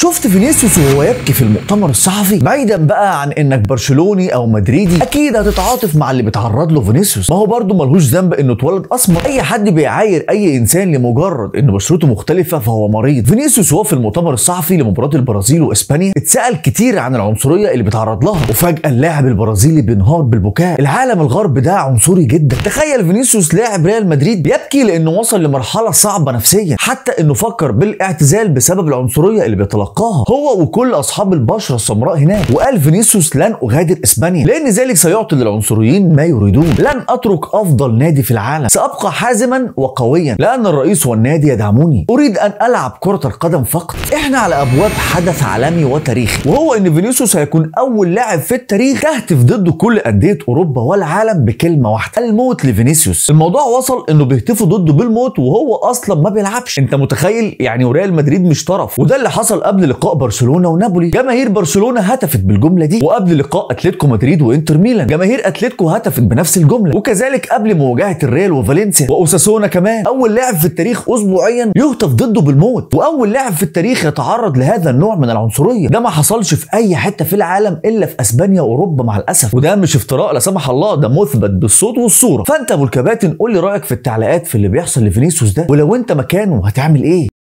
شفت فينيسيوس وهو يبكي في المؤتمر الصحفي؟ بعيدا بقى عن انك برشلوني او مدريدي، اكيد هتتعاطف مع اللي بيتعرض له فينيسيوس. ما هو برضه ملهوش ذنب انه اتولد اسمر. اي حد بيعاير اي انسان لمجرد ان بشرته مختلفة فهو مريض. فينيسيوس وهو في المؤتمر الصحفي لمباراة البرازيل واسبانيا اتسال كتير عن العنصرية اللي بيتعرض لها، وفجاة اللاعب البرازيلي بينهار بالبكاء. العالم الغرب ده عنصري جدا. تخيل فينيسيوس لاعب ريال مدريد بيبكي لانه وصل لمرحلة صعبة نفسيا، حتى انه فكر بالاعتزال بسبب العنصرية اللي بيتلقاها هو وكل اصحاب البشرة السمراء هناك. وقال فينيسيوس: لن اغادر اسبانيا لان ذلك سيعطي للعنصريين ما يريدون، لن اترك افضل نادي في العالم، سابقى حازما وقويا لان الرئيس والنادي يدعموني، اريد ان العب كره القدم فقط. احنا على ابواب حدث عالمي وتاريخي، وهو ان فينيسيوس هيكون اول لاعب في التاريخ تهتف ضده كل اندية اوروبا والعالم بكلمه واحدة: الموت لفينيسيوس. الموضوع وصل انه بيهتفوا ضده بالموت وهو اصلا ما بيلعبش. انت متخيل يعني؟ وريال مدريد مش طرف. وده اللي حصل قبل لقاء برشلونة ونابولي، جماهير برشلونة هتفت بالجملة دي، وقبل لقاء اتلتيكو مدريد وانتر ميلان جماهير اتلتيكو هتفت بنفس الجملة، وكذلك قبل مواجهة الريال وفالنسيا واوساسونا كمان. اول لاعب في التاريخ اسبوعيا يهتف ضده بالموت، واول لاعب في التاريخ يتعرض لهذا النوع من العنصرية. ده ما حصلش في اي حتة في العالم الا في اسبانيا واوروبا مع الاسف. وده مش افتراء لا سمح الله، ده مثبت بالصوت والصورة. فانت ابو الكباتن قول لي رايك في التعليقات في اللي بيحصل لفينيسيوس ده، ولو انت مكانه هتعمل ايه؟